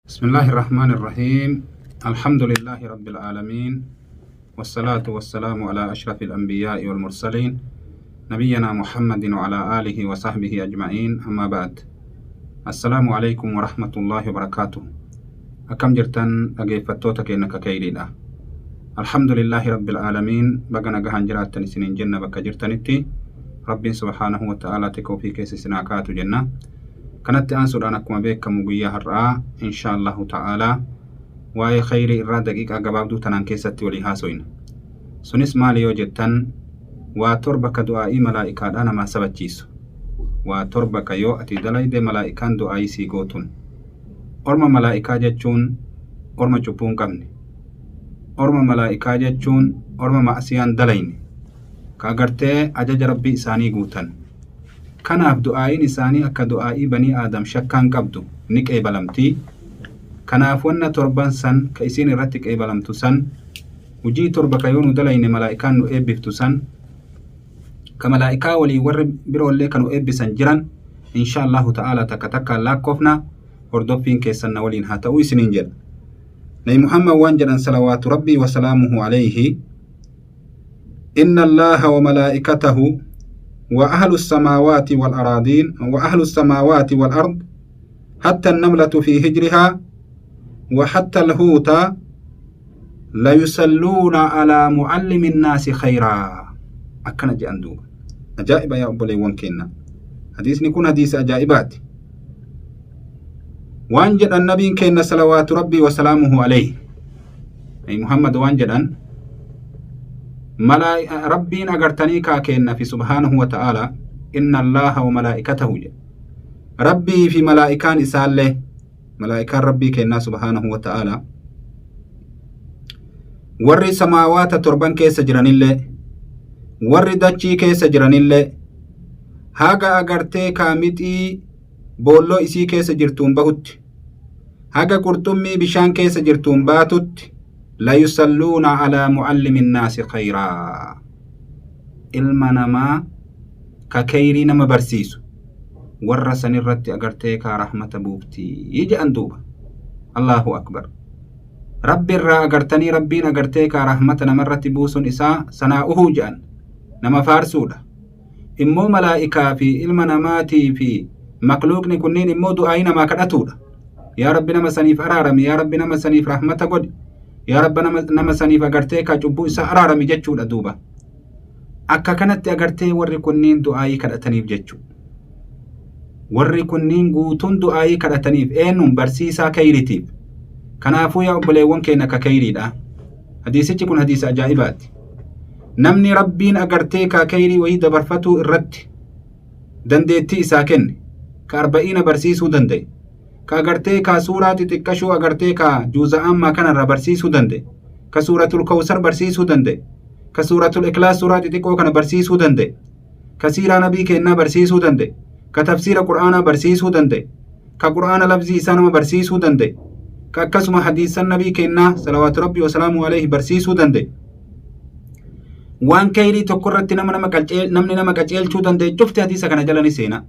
بسم الله الرحمن الرحيم. الحمد لله رب العالمين، والصلاة والسلام على أشرف الأنبياء والمرسلين، نبينا محمد وعلى آله وصحبه أجمعين. أما بعد، السلام عليكم ورحمة الله وبركاته. Akkam jirtan dhaggeeffattoota keenya kakayriidha? الحمد لله رب العالمين. Baga nagahan jiraattan isiniin jenna. Bakka jirtanitti Rabbiin سبحانه وتعالى tikoo fi keessa isin haa kaatu jenna. Kanatti aansuudhaan, akkuma beekamu, guyyaa har'aa إن شاء الله تعالى waa'ee khayrii irraa daqiiqaa gabaabduu tanaan keessatti walii haasoyna. Sunis maali yoo jettan, waa torba ka du'aa'ii malaa'ikaadhaa namaa sabachiisu, waa torba ka yoo ati dalayde malaa'ikaan du'aa'ii sii gootun. Orma malaa'ikaa jechuun orma cubbuu hin qabne. Orma malaa'ikaa jechuun orma ma'asiyaan dalayne, ka agartee ajaja Rabbii isaanii guutan. Kanaaf du'aa'iin isaanii akka du'aa'ii banii Aadam shakkaan qabdu, ni qeebalamtii. Kanaaf wanna torban san ka isiin irratti qeebalamtu san, hujii torba ka yoo nu dalayne malaa'ikaan nu eebbiftu san, ka malaa'ikaa walii warri biroollee ka nu eebbisan jiran, إن شاء الله تعالى takka takkaan lakkoofna. Hordoffiin keessan na waliin haa ta'uu isiniin jedha. Nabi Muhammad waan jedhan صلوات ربي وسلامه عليه: إن الله وملائكته وأهل السماوات والأراضين وأهل السماوات والأرض حتى النملة في حجرها وحتى الحوت ليصلون على معلم الناس خيرا. Akkana jedhan duuba. Ajaa'iba yaa obboleewwan keenya, hadiisni kun hadiisa ajaa'ibaati. Waan jedhan nabiin keenya صلوات ربي وسلامه عليه, Nabi Muhammad waan jedhan, Rabbiin agartanii kaa kenna fi سبحانه وتعالى, إن الله وملائكته jedhe. Rabbii fi malaa'ikaan isaallee, malaa'ikaan Rabbii kennaa سبحانه وتعالى, warri samaawaata torban keessa jiranillee, warri dachii keessa jiranillee, haga agartee kaamixii boolloo isii keessa jirtuun bahutti, haga qurxummii bishaan keessa jirtuun baatutti, ليصلون على معلم الناس خيرا, ilma namaa ka kayrii nama barsiisu warra san irratti agartee kaa rahmata buuftii jedhan duuba. الله أكبر. Rabbi irraa agartanii, Rabbiin agartee kaa rahmata namarratti buusun isaa sanaa'uhuu jedhan, nama faarsuudha. Immoo malaa'ikaa fi ilma namaatii fi makluuqni kunniin immoo du'aayii namaa kadhatuudha. Yaa Rabbi, nama saniif araarami. Yaa Rabbi, nama saniif rahmata godhi. Yaa Rabbi, nama saniif agartee kaa cubbuu isaa araarami jechuudha duuba. Akka kanatti agartee warri kunniin du'aayii kadhataniif jechuu. Warri kunniin guutuun du'aayii kadhataniif eenyuun? Barsiisaa kayritiif. Kanaafuu yaa obboleewwan keenya akka kayriidha, hadiisichi kun hadiisa ajaa'ibaati. Namni Rabbiin agartee kaa kayrii wayii dabarfatuu irratti dandeettii isaa kenne, ka arba'iina barsiisuu danda'e, ka agartee kaa suuraa xixiqqashuu agartee kaa juuza ammaa kanarra barsiisuu danda'e, ka Suuratul Kawsar barsiisuu danda'e, ka Suuratul Iklaas suuraa xixiqqoo kana barsiisuu danda'e, ka siiraa nabii kennaa barsiisuu danda'e, ka tafsiira Qur'aanaa barsiisuu danda'e, ka Qur'aana labzii isaa nama barsiisuu danda'e, ka akkasuma hadiisan nabii kennaa صلوات ربي وسلامه عليه barsiisuu danda'e, waan kayrii tokko irratti namni nama qaceelchuu danda'e cufti hadiisa kana jala ni seena.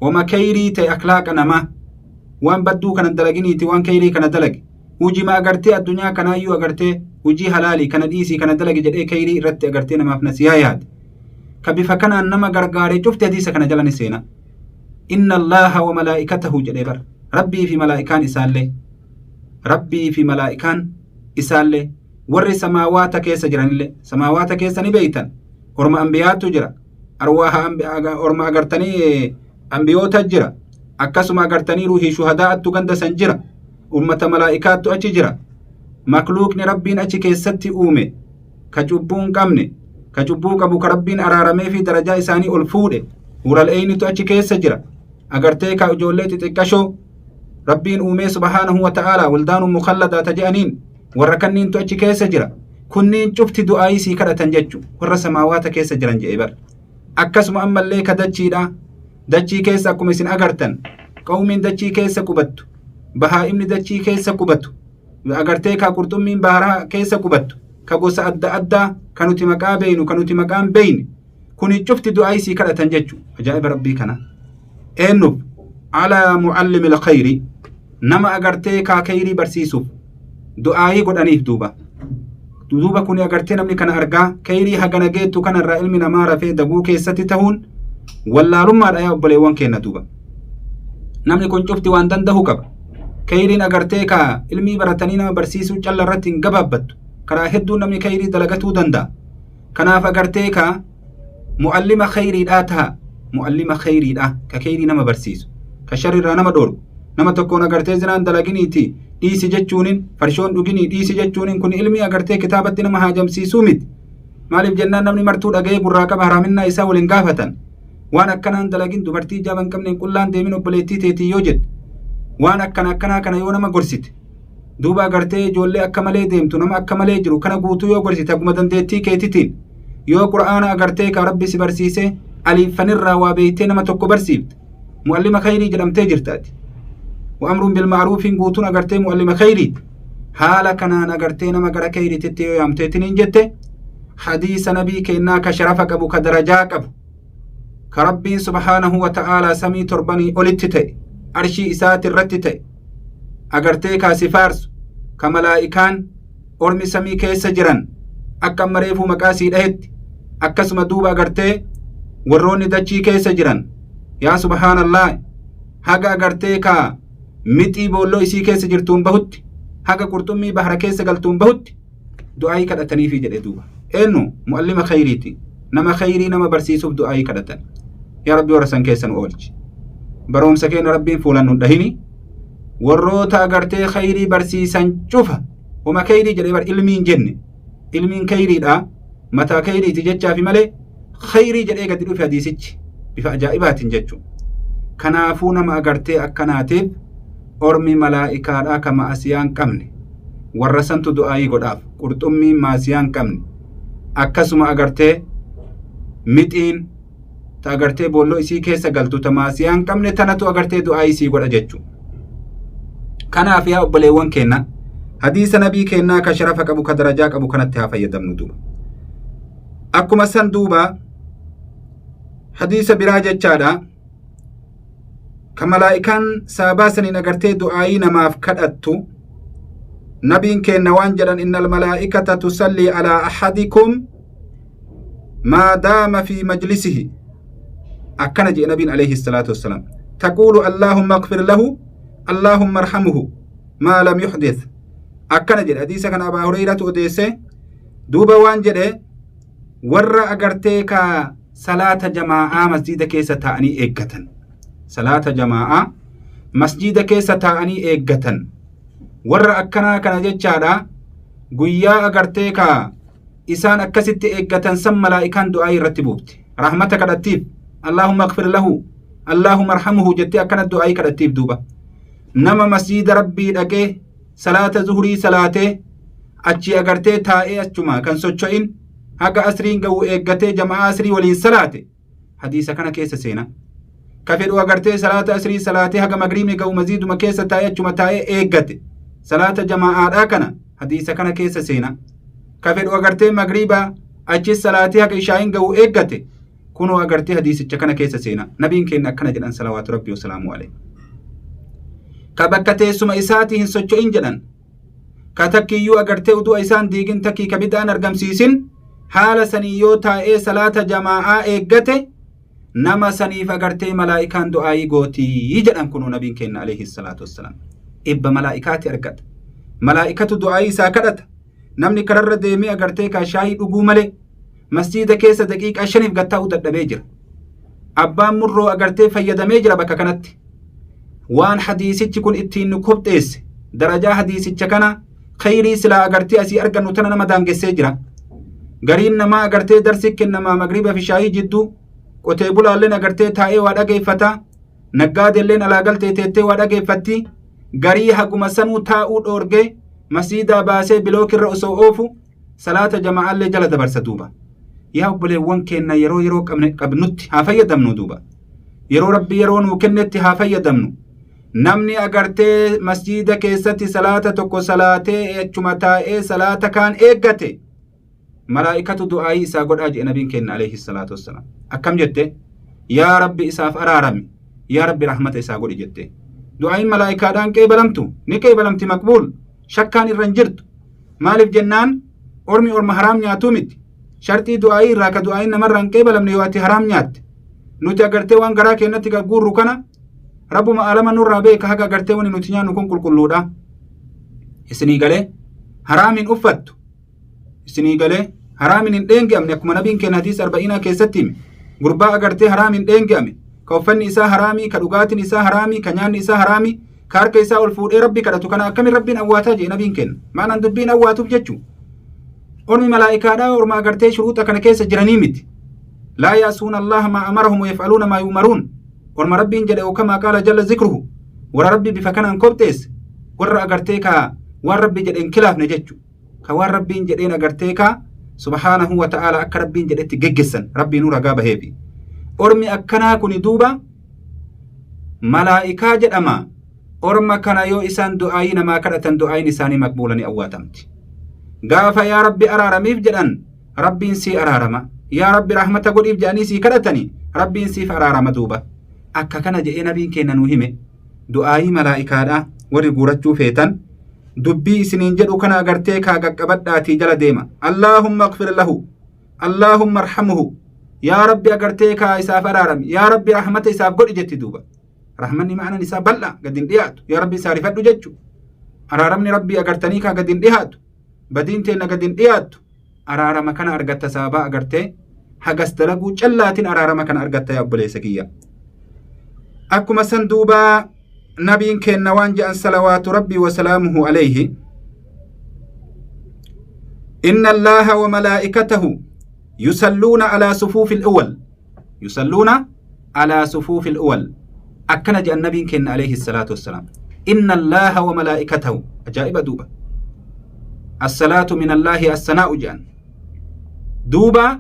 Wama kayrii ta'e, akhlaaqa namaa, waan badduu kana dalaginiiti, waan kayrii kana dalage, hujima agartee addunyaa kanaayyuu agartee hujii halaalii kana dhiisii kana dalage jedhee kayrii irratti agartee namaaf nasiyaa yaade, ka bifa kanaan nama gargaare cufti hadiisa kana jala ni seena. إن الله وملائكته jedhee bar. Rabbii fi malaa'ikaan isaallee, Rabbii fi malaa'ikaan isaallee, warri samaawaata keessa jiranillee. Samaawaata keessa ni beeytan, orma ambiyaatu jira, arwaaha orma agartanii ambiyoota jira. Akkasuma agartanii ruuhii shuhadaa'attu ganda san jira, ummata malaa'ikaattu achi jira. Makluuqni Rabbiin achi keessatti uume, ka cubbuu hin qabne, ka cubbuu qabu ka Rabbiin araaramee fi darajaa isaanii ol fuudhe, huural eeynitu achi keessa jira. Agartee ka ijoollee xixiqqashoo Rabbiin uumee سبحانه وتعالى, ولدان مخلدة ta je'aniin, warra kanniintu achi keessa jira. Kunniin cufti du'aayii sii kadhatan jechu, warra samaawaata keessa jiran jedhe bar. Akkasuma ammallee ka dachiidha. Dachii keessa akkuma isin agartan, qawmiin dachii keessa qubattu, bahaa'imni dachii keessa qubatu, agartee ka qurxummiin baharaa keessa qubattu, ka gosa adda addaa, ka nuti maqaa beeynu, ka nuti maqaan beeyne, kuni cufti du'aayii sii kadhatan jechu. Ajaa'iba Rabbii kana. Eenyuuf? على معلم الخير. Nama agartee kaa keyrii barsiisuuf du'aayii godhaniif duuba. Duuba kuni agartee namni kana argaa keyrii hagana geettu kanarraa ilmi namaa rafee daguu keessatti tahuun wallaalummaadha yaa obboleewwan keenna duuba. Namni kun cufti waan danda'u qaba. Keyriin agartee kaa ilmii baratanii nama barsiisuu calla irratti hin gabaabbattu. Karaa hedduu namni keyrii dalagatuu danda'a. Kanaaf agartee kaa mu'allima kheyriidhaa taha. Mu'allima kheyriidhaa ka kheyrii nama barsiisu. Ka sharrirraa nama dhoorgu. Nama tokkoon agartee zinaan dalaginiiti dhiisi jechuunin farshoon dhuginii dhiisi jechuunin kun ilmii agartee kitaabatti nama haajamsiisuu miti. Maaliif jennaan namni martuu dhaga'ee gurraa qaba haraaminaa isaa waliin gaafatan. Waan akkanaan dalagin dubartii ijaaba hin qabneen qullaan deemin obboleettii teetii yoo jette. Waan akkana akkanaa kana yoo nama gorsite. Duuba agartee ijoollee akka malee deemtu nama akka malee jiru kana guutuu yoo gorsite haguma dandeettii keetitiin yoo qura'aana agartee ka rabbi si barsiise aliiffanirraa waa beeytee nama tokko barsiifte mu'allima khayrii jedhamtee jirta ati. Wa'amruun bilma'ruufiin guutuun agartee mu'allima khayriiti. Haala kanaan agartee nama gara khayriititti yoo yaamteetiin hin jette hadiisa nabii keennaa ka sharafa qabu ka darajaa qabu ka rabbiin subhaanahu wa ta'aalaa samii torbanii olitti ta'e arshii isaati irratti ta'e agartee kaa si faarsu ka malaa'ikaan ormi samii keessa jiran akka amma reefuu maqaa sii dhahetti akkasuma duuba agartee warroonni dachii keessa jiran yaa subhaanallah haga agartee kaa mixii boolloo isii keessa jirtuun bahutti haga qurxummii bahara keessa galtuun bahutti du'aayii kadhataniifi jedhe duuba eenyu mu'allima khayriiti nama khayrii nama barsiisuuf du'aayii kadhatan yaa rabbi warra san keessa nu oolchi baroomsa keenya rabbiin fuulan nu dhahini warroota agartee khayrii barsiisan cufa homa khayrii jedhee bar ilmiin jenne ilmiin khayriidha mataa khayriiti jechaafi malee khayrii jedhee gadi dhufe hadiisichi bifa ajaa'ibaatiin jechuudha kanaafuu nama agartee akkanaatiif ormi malaa'ikaadhaa ka ma'asiyaa hin qabne warra santu du'aayii godhaaf qurxummiin maasiyaa hin qabne akkasuma agartee mixiin ta agartee boolloo isii keessa galtu ta maasiyaa hin qabne tanatu agartee du'aayii isii godha jechuudha. Kanaaf yaa obboleewwan keenna hadiisa nabii keennaa ka sharafa qabu ka darajaa qabu kanatti haa fayyadamnu duuba. Akkuma san duuba hadiisa biraa jechaadha. Ka malaa'ikaan saabaa saniin agartee du'aayii namaaf kadhattu nabiin keenna waan jedhan innal malaa'ikata tusallii alaa ahadikum maa daama fi majlisihi akkana jedhe nabiin alayhi salaatu wassalaam taquulu allaahumma ighfir lahu allaahumma arhamuhu maa lam yuhdith akkana jedhe hadiisa kana abaa hureyratu odeesse duuba waan jedhe warra agartee ka salaata jamaa'aa masjiida keessa taa'anii eeggatan salaata jamaa'aa masjiida keessa taa'anii eeggatan warra akkanaa kana jechaadha guyyaa agartee ka isaan akkasitti eeggatan san malaa'ikaan du'aa irratti buufti rahmata kadhattiif allaahumma agfir lahu allaahumma arhamuhu jettee akkana du'aayii kadhattiif duuba nama masjiida rabbii dhaqee salaata zuhurii salaatee achii agartee taa'ee achuma kan socho'in haga asriin ga'u eeggatee jama'aa asrii waliin salaate hadiisa kana keessa seena. Ka fedhu agartee salaata asrii salaatee haga magriibni ga'u maziiduma keessa taa'ee achuma taa'ee eeggate salaata jama'aadhaa kana hadiisa kana keessa seena. Ka fedhu agartee magriiba achis salaatee haga ishaa'iin ga'u eeggate kunoo agartee hadiisicha kana keessa seena. Nabiin keenya akkana jedhan salawaatu rabbii wasalaamu alayhi. Ka bakka teessuma isaatii hin socho'in jedhan ka takkiyyuu agartee udu'a isaan diigin takkii ka bid'aan argamsiisin haala sanii yoo taa'ee salaata jamaa'aa eeggate nama saniif agartee malaa'ikaan du'aayii gootii jedhan kunoo nabiin keenya alayhi salaatu wassalaam ebba malaa'ikaati argata malaa'ikatu du'aayii isaa kadhata namni kararra deemee agartee ka shaayii dhuguu malee masjiida keessa daqiiqaa shaniif gattaa'uu dadhabee jira abbaan murroo agartee fayyadamee jira bakka kanatti waan hadiisichi kun ittiin nu kobxeesse darajaa hadiisicha kana khayrii silaa agartee asii argannu tana nama daangessee jira gariin namaa agartee darsi kennamaa magriba fi shaayii jidduu qotee bulaalleen agartee taa'ee waa dhageeffata naggaadelleen alaa galtee teettee waa dhageeffatti garii haguma sanuu taa'uu dhoorgee masiidaa baasee bilookirra osoo oofu salaata jama'aallee jala dabarsa duuba yaa obboleewwan keenna yeroo yeroo qabnutti haa fayyadamnu duuba yeroo rabbi yeroo nuu kennetti haa fayyadamnu namni agartee masjiida keessatti salaata tokko salaatee achuma taa'ee salaata kaan eeggate malaa'ikatu du'aayii isaa godhaa jedhe nabiin keenna alayhi salaatu wassalaam akkam jette yaa rabbi isaaf araarami yaa rabbi rahmata isaa godhi jette Du'aa'iin malaa'ikaadhaan qeebalamtu ni qeebalamti, maqbuul, shakkaan irra hin jirtu. Maaliif jennaan, ormi orma haraam nyaatuu miti. Sharxii du'aa'ii irraa ka du'aa'iin namarraa hin qeebalamne yoo ati haraam nyaatte. Nuti agartee waan garaa keenyatti gagguurru kana rabbuma alama nurraa beeka, haga agartee wani nuti nyaannu kun qulqulluudha. Isinii galee? Haraam hin uffattu. Isinii galee? Haraamin hin dheenge'amne, akkuma nabiin keenya hadiisa arba'iinaa keessatti hime. Gurbaa agartee haraam hin dheenge'ame, ka uffanni isaa haraamii, ka dhugaatiin isaa haraamii, ka nyaanni isaa haraamii, ka harka isaa ol fuudhee rabbi kadhatu kana akkamin rabbiin awwaataa jee nabiin kenna. Maanaan dubbiin awwaatuuf jechuu. Ormi malaa'ikaadhaa orma agartee shuruuxa kana keessa jiranii miti. Laa yaasuuna Allaha maa amarahum wa yaf'aluuna maa yu'maruun. Orma rabbiin jedhe kamaa qaala jalla zikruhu. Warra rabbi bifa kanaan kopheesse, warra agartee ka waan rabbi jedheen kilaafne jechu. Ka waan rabbiin jedheen agartee ka subhaanahu wa ta'aala akka rabbiin jedhetti geggessan rabbiin nu ragaa baheefi. Ormi akkanaa kuni duuba malaa'ikaa jedhama. Orma kana yoo isaan du'aayii namaa kadhatan, du'aayiin isaanii maqbuula, ni awwaatamti. Gaafa yaa rabbi araaramiif jedhan, rabbiin sii araarama. Yaa rabbi rahmata godhiif jedhanii sii kadhatani, rabbiin siif araarama duuba. Akka kana jedhee nabiin keenya nuu hime. Du'aayii malaa'ikaadha warri guurachuu feetan dubbii isiniin jedhu kana agartee kaa qaqqabadhaatii jala deema. Allaahumma ighfir lahu, Allaahumma arhamhu, yaa rabbi agartee kaa isaaf araarami, yaa rabbi rahmata isaaf godhi jetti duuba. Rahmanni ma'anan isaa bal'aa gad hin dhiyaatu. Yaa rabbi isaa rifadhu jechu. Araaramni rabbii agartanii kaa gad hin dhiyaatu. Badiin teenna gad hin dhiyaattu. Araarama kana argatta sababaa agartee hagas dalaguu callaatiin araarama kana argatta, yaa obboleessa kiyya. Akkuma san duubaa nabiin keenna waan jedhan, salawaatu rabbii wasalaamuhu alayhi: inna allaha wa malaa'ikatahu yusalluuna alaa sufuufi al-awwal, yusalluuna alaa sufuufi al-awwal. Akkana jedhan nabiin keenna alayhi salaatu wassalaam: inna allaha wa malaa'ikatahu. Ajaa'iba duuba. Assalaatu min allaahi assanaa'u jedhan duuba.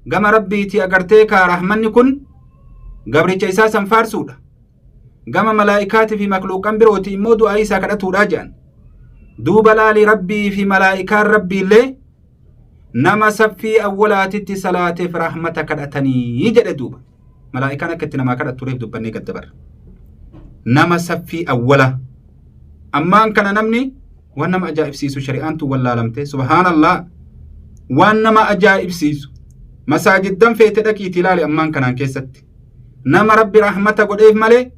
Gama rabbiiti agartee kaa rahmanni kun gabricha isaa san faarsuudha. Gama malaa'ikaatii fi makluuqan birooti immoo du'aa isaa kadhatuudha jedhan duuba. Laali, rabbii fi malaa'ikaan rabbiillee nama saffii awwalaatitti salaateef rahmata kadhatanii jedhe duuba. Malaa'ikaan akka itti namaa kadhattu reef dubbannee gad dabarra. Nama saffii awwala. Ammaan kana namni waan nama ajaa'ibsiisu, shari'aan tun wallaalamte, subhaanallah, waan nama ajaa'ibsiisu, masaajiddan feete dhaqiitii ilaali. Ammaan kanaan keessatti nama rabbi rahmata godheef malee,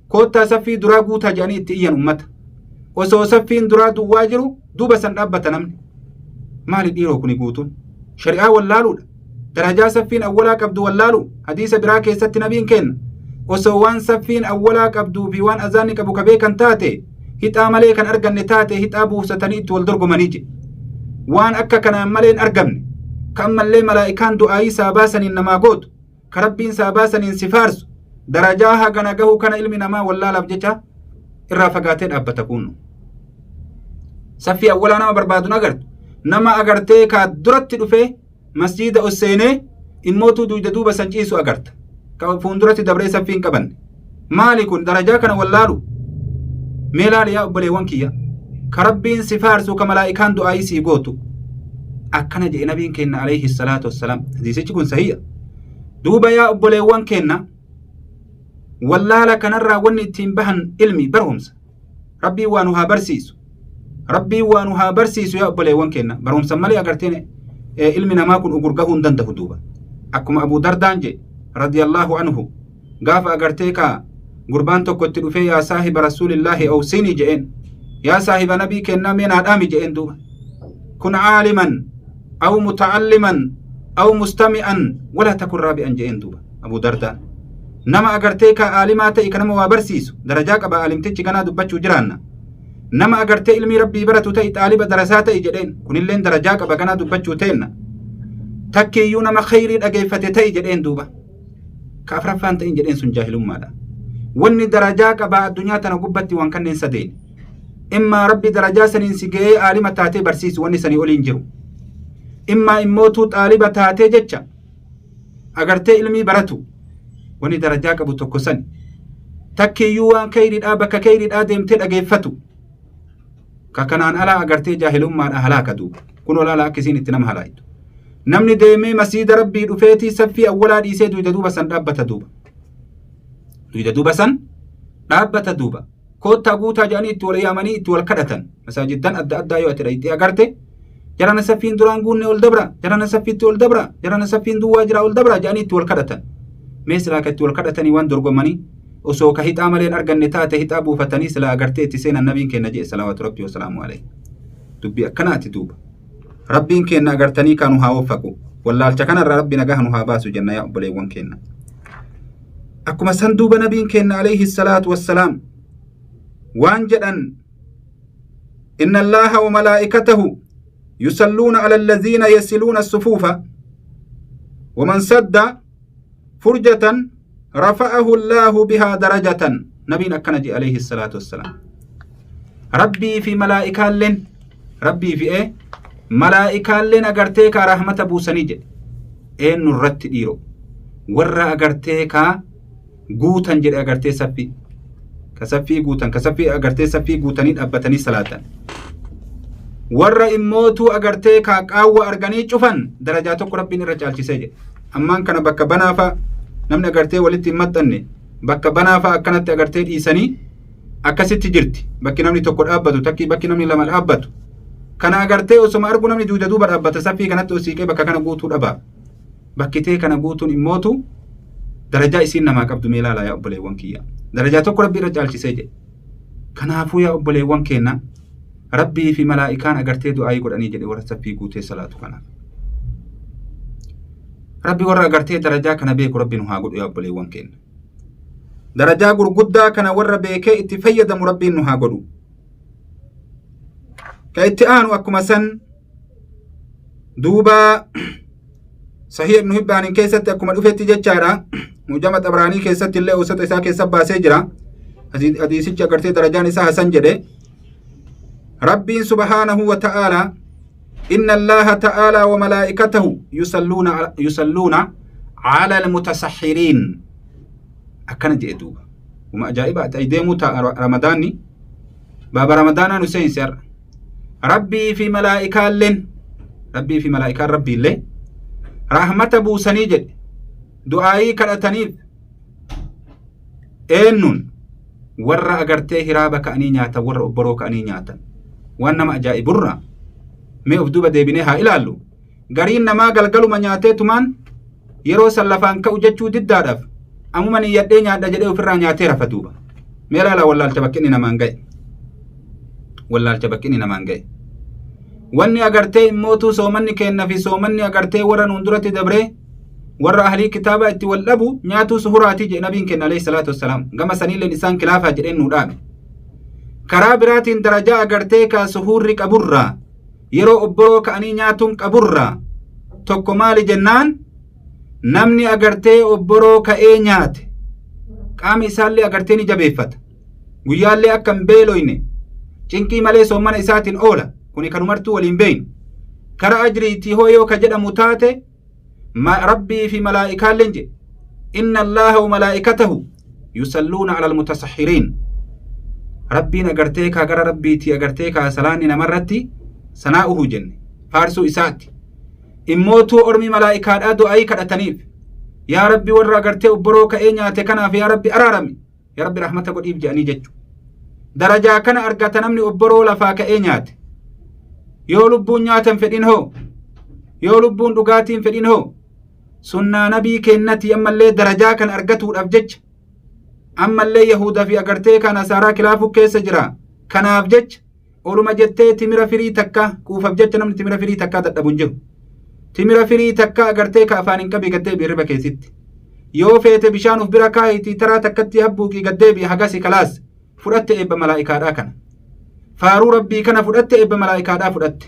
koottaa saffii duraa guutaa jedhanii itti iyyan ummata. Osoo saffiin duraa duwwaa jiru duuba san dhaabbata namni. Maali dhiiroo kuni guutuun? Shari'aa wallaaluudha. Darajaa saffiin awwalaa qabdu wallaalu. Hadiisa biraa keessatti nabiin kenna, osoo waan saffiin awwalaa qabduu fi waan azaanni qabu ka beekan taate, hixaa malee kan arganne taate, hixaa buusatanii itti wal dorgomanii jedhe. Waan akka kanaan malee hin argamne, ka ammallee malaa'ikaan du'aayii isaa baasaniin namaa gootu, ka rabbiin isaa baasaniin si faarsu, darajaa hagana gahu kana ilmi namaa wallaalaaf jecha irraa fagaatee dhaabbata. Kuunnu saffii awwalaa nama barbaadu agartu. Nama agartee kaa duratti dhufee masjiida ol seenee immootuu duyda duuba san ciisu agarta, ka fuulduratti dabree saffii hin qabanne. Maali kun darajaa kana wallaalu? Mee laali yaa obboleewwan kiyya, ka rabbiin si faarsu, ka malaa'ikaan du'aayii sii gootu. Akkana jedhe nabiin keenna alayhi salaatu wassalaam. Hadiisichi kun sahiya duuba. Yaa obboleewwan keenna, wallaala kanarraa wanni ittiin bahan ilmi, barumsa. Rabbiin waa nu haa barsiisu, rabbiin waa nu haa barsiisu. Yaa obboleewwan keenna, barumsa malee agarteen ilmi namaa kun ugurgahuu hin danda'u duuba. Akkuma Abuu Dardaan jedhe radiyallahu anhu, gaafa agartee kaa gurbaan tokko itti dhufee, "Yaa saahiba rasuulillaahi, awsinii," je'een. "Yaa saahiba nabii kennaa, mee naa dhaami," je'een duuba. "Kun caaliman aw muta'alliman aw mustami'an wala takun raabi'an," je'een duuba Abuu Dardaan. Nama agartee kaa aalimaa ta'e, ka nama waa barsiisu, darajaa qaba aalimtichi, ganaa dubbachuu jiraanna. Nama agartee ilmii rabbii baratu ta'e, xaaliba darasaa ta'e jedheen. Kunilleen darajaa qaba, ganaa dubbachuu teenna. Takkiiyyuu nama khayrii dhageeffate ta'e jedheen duuba. Ka afraffaan ta'in jedheen sun jaahilummaadha. Wanni darajaa qabaa addunyaa tana gubbatti waan kanneen sadeen. Immaa rabbi darajaa saniin si ga'ee aalima taatee barsiisu, wanni sanii oliin jiru. Immaa immootuu xaaliba taatee jecha agartee ilmii baratu, wanni darajaa qabu tokko sani. Takkiiyyuu waan kayriidhaa bakka kayriidhaa deemtee dhageeffatu. Ka kanaan alaa agartee jaahilummaadha, halaaka duuba. Kun olaala akka isiin itti nama halaayitu. Namni deemee masiida rabbii dhufeetii saffii awwalaa dhiisee duyda duuba san dhaabbata duuba. Duyda duuba san dhaabbata duuba. Koottaa guutaa jedhanii itti wal yaamanii itti wal kadhatan. Masaajiddan adda addaa yoo ati dhayxee agarte, jarana saffiin duraan guunne ol dabra, jarana saffiitti ol dabra, jarana saffiin duwwaa jira ol dabra jedhanii itti wal kadhatan. Mee silaa ka itti wal kadhatanii waan dorgomanii osoo ka hixaa malee hin arganne taate hixaa buufatanii silaa agartee itti seenan nabiin keenna je'e salawaatu rabbii wasalaamu alayhi. Dubbii akkanaati duuba. Rabbiin keenna agartanii kaa nu haa waffaqu. Wallaalcha kanarraa rabbi nagaha nu haa baasu jenna yaa obboleewwan keenna. Akkuma san duuba nabiin keenna alayhi salaatu wassalaam waan jedhan inna allaaha wa malaa'ikatahu yusalluuna ala allaziina yasiluuna sufuufa waman sadda furjatan rafa'ahu allaahu bihaa darajatan. Nabiin akkana jedhe alayhi salaatu wassalaam. Rabbii fi malaa'ikaalleen rabbii fi ee malaa'ikaalleen agartee kaa rahmata buusanii jedhe. Eenyu irratti dhiiro? Warra agartee kaa guutan jedhe agartee saffii. Ka saffii guutan, ka saffii agartee saffii guutanii dhaabbatanii salaatan. Warra immootuu agartee kaa qaawwa arganii cufan darajaa tokko rabbiin irra caalchisee jedhe. Ammaan kana bakka banaafa namni agartee walitti hin maxxanne bakka banaafa akkanatti agartee dhiisanii akkasitti jirti. Bakki namni tokko dhaabbatu takkii bakki namni lama dhaabbatu. Kana agartee osoma argu namni duuda duuba dhaabbata saffii kanatti osiiqee bakka kana guutuu dhaba. Bakki tee kana guutuun immootu darajaa isiin namaa qabdu mee ilaalaa yaa obboleewwan kiyya. Darajaa tokko rabbi irra caalchisee jedhe. Kanaafuu yaa obboleewwan keenna rabbii fi malaa'ikaan agartee du'aayii godhanii jedhe warra saffii guutee salaatu kanaaf. Rabbi warra agartee darajaa kana beeku rabbi nu haa godhu yaa obboleewwan keenna. Darajaa gurguddaa kana warra beekee itti fayyadamu rabbiin nu haa godhu. Ka itti aanu akkuma san duuba Sahih Ibn Hibbaanin keessatti akkuma dhufetti jechaadha. Mujama Xabraanii keessatti illee awsata isaa keessa baasee jira. Hadiisichi agartee darajaan isaa hasan jedhe. Rabbiin subhaanahu wa ta'aalaa inna Allaaha ta'aalaa wa malaa'ikatahu yusalluuna yusalluuna ala almutasahhiriin akkana jedhe duuba. Uma ajaa'iba ati deemuu ta'a Ramadaanni baaba Ramadaanaa nu seensi har'a. Rabbii fi malaa'ikaalleen Rabbii fi malaa'ikaan Rabbiillee rahmata buusanii jedhe du'aayii kadhataniif eenyuun warra agartee hiraaba ka'anii nyaatan warra obboroo ka'anii nyaatan waan nama ajaa'iburra mee of duuba deebinee haa ilaallu gariin namaa galgaluma nyaatee tumaan yeroo san lafaan ka'u jechuu diddaadhaaf amuma niyyadhee nyaadha jedhee ofirraa nyaatee rafa duuba. Mee ilaalaa wallaalcha bakki inni namaan ga'e. Wallaalcha bakki inni namaan ga'e. Wanni agartee immootuu soomanni keenna fi soomanni agartee warra nuun duratti dabree warra ahlii kitaabaa itti wal dhabu nyaatuu suhuraatii jedhe nabiin kenna alayhi salaatu wassalaam. Gama saniilleen isaan kilaafaa jedheen nuu dhaame. Karaa biraatiin darajaa agartee kaa suhuurri qaburraa yeroo obboroo ka'anii nyaatuun qaburraa tokko maali jennaan namni agartee obboroo ka'ee nyaate qaama isaallee agartee ni jabeeffata. Guyyaallee akka hin beeloyne cinqii malee soommana isaatiin oola. Kuni kanumartuu waliin beeynu. Kara ajriitii hoo yoo ka jedhamu taate rabbii fi malaa'ikaalleen jedhe. Inna Allaaha wa malaa'ikatahu yusalluuna alal mutasahhiriin. Rabbiin agartee kaa gara rabbiitii agartee kaa salaanni namarratti sanaa'uhu jenne faarsuu isaati. Immootuu ormi malaa'ikaadhaa du'aayii kadhataniif yaa rabbi warra agartee obboroo ka'ee nyaate kanaaf yaa rabbi araarami yaa rabbi rahmata godhiif jedhanii jechu. Darajaa kana argata namni obboroo lafaa ka'ee nyaate. Yoo lubbuun nyaatan fedhin hoo? Yoo lubbuun dhugaatiin fedhin hoo? Sunnaa nabii keennatii ammallee darajaa kana argatuudhaaf jecha ammallee yahuda fi agartee kan asaaraa kilaafuu keessa jira. Kanaaf jecha oluma jettee timira firii takka quufaaf jecha namni timira firii takkaa dadhabu hin jiru. Timira firii takka agartee ka afaan hin qabii gaddee hirriba keessitti. Yoo feete bishaan uf bira kaayitii taraa takkatti habbuuqii gaddeebi hagasi kalaas fudhatte eebba malaa'ikaadhaa kana. Faaruu rabbii kana fudhatte eebba malaa'ikaadhaa fudhatte.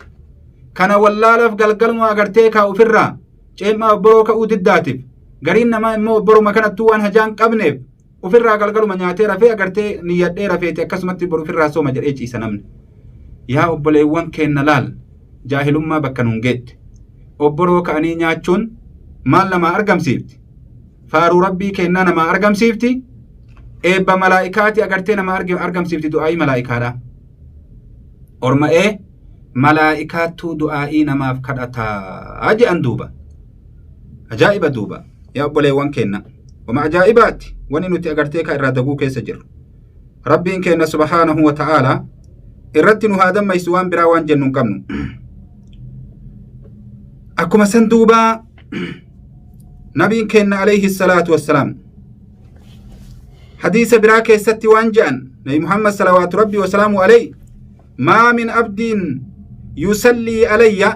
Kana wallaalaaf galgaluma agartee kaa ofirraa ceem'aa obboroo ka'uu diddaatiif gariin namaa immoo obboruma kanattuu waan hajaan qabneef ofirraa galgaluma nyaatee rafee agartee niyyadhee rafeeti akkasumatti boru ofirraa sooma jedhee ciisa namni. Yaa obboleewwan keenna laal jaahilummaa bakka nuun geette. Obboroo ka'anii nyaachuun maal namaa argamsiifti? Faaruu rabbii keennaa namaa argamsiifti? Eebba malaa'ikaati agartee namaa argamsiifti du'aa'ii malaa'ikaadha. Orma'ee malaa'ikaattuu du'aa'ii namaaf kadhataa jedhan duuba. Ajaa'iba duuba yaa obboleewwan keenna. Wama ajaa'ibaati wani nuti agartee ka irraa daguu keessa jirru. Rabbiin keenna subhaanahu wa ta'aalaa irratti nu haa dammaysu waan biraa waan jennu hin qabnu. Akkuma san duuba nabiin keenna alayhi salaatu wassalaam hadiisa biraa keessatti waan je'an nabi Muhammad salawaatu rabbii wasalaamu alayhi maa min abdiin yusallii alayya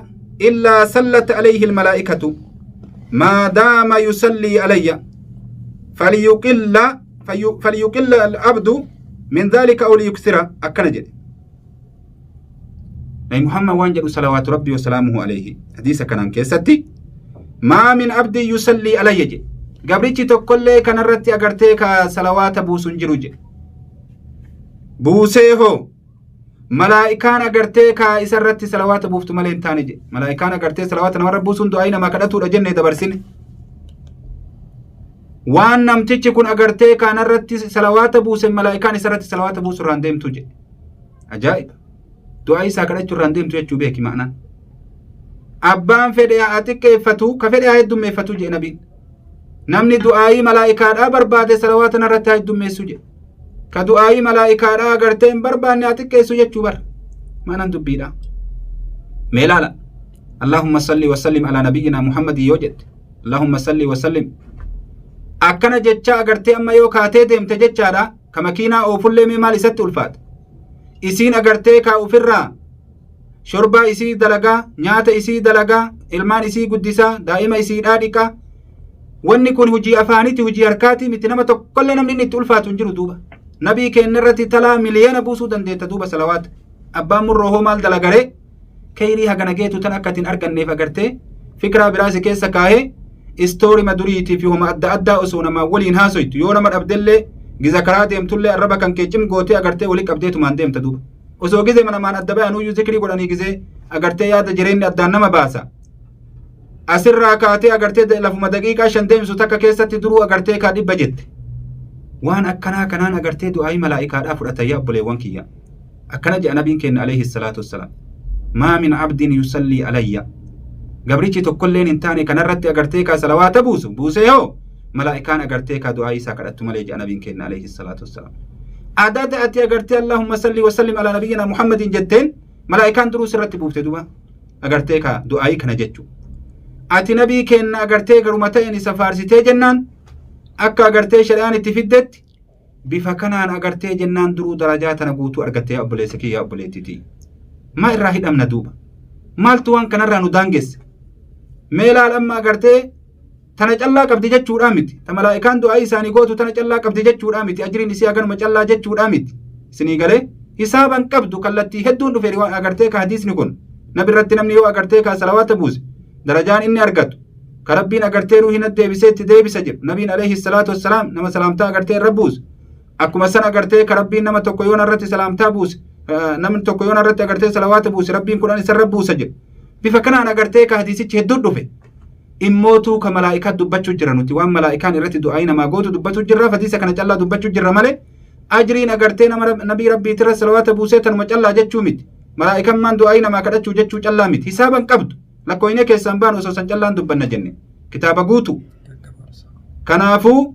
illaa sallat alayhi almalaa'ikatu maa daama yusallii alayya falyuqilla falyuqilla al-abdu min dhalika aw liyuksira akkana jedhe Nabi Muhammad waan jedhu salawaatu rabbii wasalaamuhu alayhi hadiisa kanaan keessatti maa min abdii yusallii alayya jedhe gabrichi tokkollee kanarratti agartee ka salawaata buusu hin jiru jedhe buusee hoo malaa'ikaan agartee ka isarratti salawaata buuftu malee hin taane jedhe malaa'ikaan agartee salawaata namarra buusuun du'aa'ii namaa kadhatuudha jennee dabarsine waan namtichi kun agartee kaanarratti salawaata buuse malaa'ikaan isarratti salawaata buusu irraan deemtu jedhe ajaa'iba du'aa isaa kadhachuu irraan deemtu jechuu beeki ma'anaan abbaan fedhe haa xiqqeeffatu ka fedhe haa heddummeeffatu jedhe nabiin namni du'aayii malaa'ikaadhaa barbaade salawaata narratti haa heddummeessu jedhe ka du'aayii malaa'ikaadhaa agartee hin barbaanne haa xiqqeessu jechuu bara ma'anaan dubbiidha mee laala Allahumma salli wa sallim ala nabiyyina Muhammadin yoo jette Allahumma salli wa sallim akkana jechaa agartee amma yoo kaatee deemte jechaadha ka makiinaa oofullee mee maal isatti ulfaata isiin agartee kaa ofirraa shorbaa isii dalagaa nyaata isii dalagaa ilmaan isii guddisaa daa'ima isiidhaa dhiqaa wanni kun hujii afaaniti hujii harkaatii miti nama tokkollee namni inni itti ulfaatu hin jiru duuba nabii keenya irratti talaa miliyoona buusuu dandeetta duuba salawaata abbaan murroo hoo maal dalagaree keyrii hagana geetu tan akka itin arganneef agartee fikraa biraa si keessa kaahee istoorima duriitii fi homa adda addaa osoo namaa waliin haasoytu yoo nama dhabdellee giza karaa deemtullee arraba kan kee cim gootee agartee wali qabdeetumaan deemta duuba osoo gizee namaan adda bayanuyyuu zikrii godhanii gizee agartee yaada jireenyi addaan nama baasa asirraa kaatee agartee lafuma daqiiqaa shan deemsu takka keessatti duruu agartee kaa dhibba jette waan akkanaa kanaan agartee du'aayii malaa'ikaadhaa fudhata yaa obboleewwan kiyya akkana jedha nabiin keenya alayhi salaatu wassalaam maa min abdin yusallii alayya gabrichi tokkolleen hin taane kanarratti agartee kaa salawaata buusu buusee hoo malaa'ikaan agartee kaa du'aa isaa kadhattu malee jedha nabiin keenya alayhi salaatu wassalaam adada ati agartee allahumma salli wasallim alaa nabiyyina muhammadin jetteen malaa'ikaan duruu sirratti buufte duba agartee kaa du'aayii kana jechu ati nabii keenna agartee garuma ta'een isa faarsitee jennaan akka agartee shari'aan itti fiddetti bifa kanaan agartee jennaan duruu darajaa tana guutuu argattee yaa obboleessa kiyya yaa obboleettitii maa irraa hidhamna duuba maaltu waan kanarraa nu daangesse mee laal amma agartee tana callaa qabdi jechuudhaa miti ta malaa'ikaan du'aa isaanii gootu tana callaa qabdi jechuudhaa miti ajriin isii haganuma callaa jechuudhaa miti isinii galee hisaaban qabdu kallattii hedduun dhufe agartee ka hadiisni kun nabirratti namni yoo agartee ka salawaata buuse darajaan inni argatu ka rabbiin agartee ruuhii nat deebisee itti deebisa jedhu nabiin alayhi salaatu wassalaam nama salaamtaa agartee irra buuse akkuma san agartee ka rabbiin nama tokko yoo narratti salaamtaa buuse namni tokko yoo narratti agartee salawaata buuse rabbiin kudhan isarra buusa jedhu bifa kanaan agartee ka hadiisichi hedduu dhufe immootuu ka malaa'ikaa dubbachuu jira nuti waan malaa'ikaan irratti du'aayii namaa gootu dubbachuu jirra hadiisa kana callaa dubbachuu jirra malee ajriin agartee nama nabii rabbiitirra salawaata buusee tanuma callaa jechuu miti malaa'ikaan maan du'aayii namaa kadhachuu jechuu callaa miti hisaaban qabdu lakkooyinee keessaan baanu osoo san callaan dubbanna jenne kitaaba guutu kanaafuu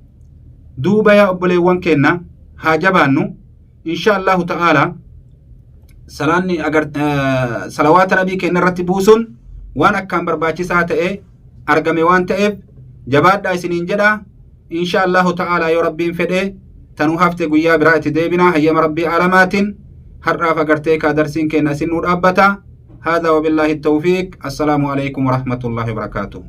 duuba yaa obboleewwan keenna haa jabaannu insha allahu ta'aalaa salaanni agar salawaata nabii keenya irratti buusuun waan akkaan barbaachisaa ta'e argame waan ta'eef jabaadhaa isiniin jedha insha allahu ta'aalaa yoo rabbiin fedhe tanuu hafte guyyaa biraa itti deebina hayyama rabbii aalamaatiin har'aaf agartee kaa darsiin keenya isin nuu dhaabbata هذا وبالله التوفيق السلام عليكم ورحمة الله وبركاته.